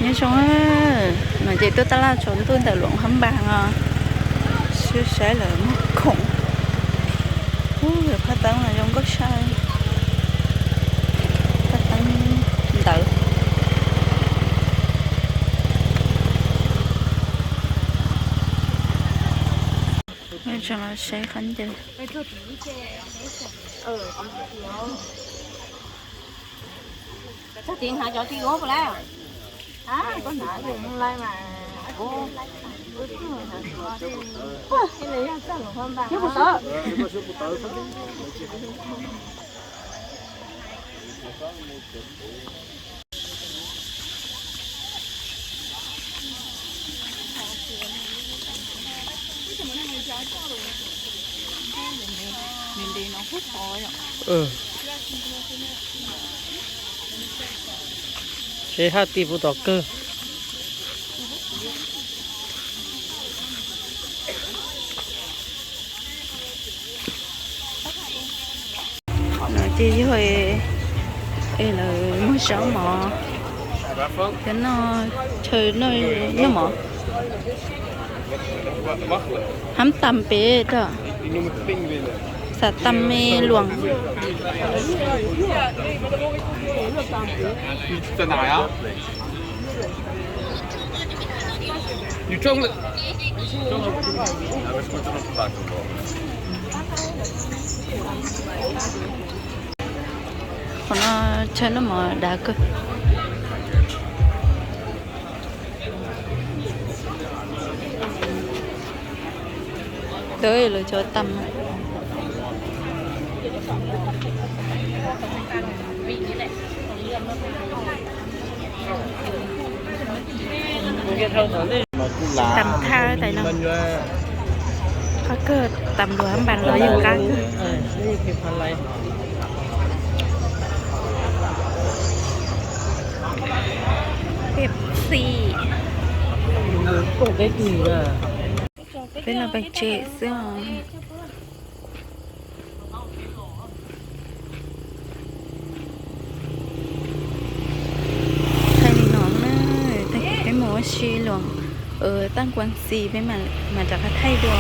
Nyob zoo, no ces tuaj taj laj tsaus ntuj ntawm Luam Phab Npas os, sib saib lawv muag khoom. Ub, lawv phaj teeb mas zoo nkauj sai. Phaj teeb ntawd. Tso los saib qab ncaws. Tsev haj ti puv tom kawg. No ces yog es lawv muag zaub mov, cov no chaw noj mov. Hab tas pem rau, xav tas me luam. Qhov no chaw noj mov dav kawg. Ntawd lawv cov tas, tas thaj tas no, qab kawg, tas luam Phab Npas los yeej qab kawg. Pepsi. Peb los pem tsev xwb os. Thaij li no na, tag kis peb mus ua si luam Tam Kuam Xis peb mam rov qab thaij dua.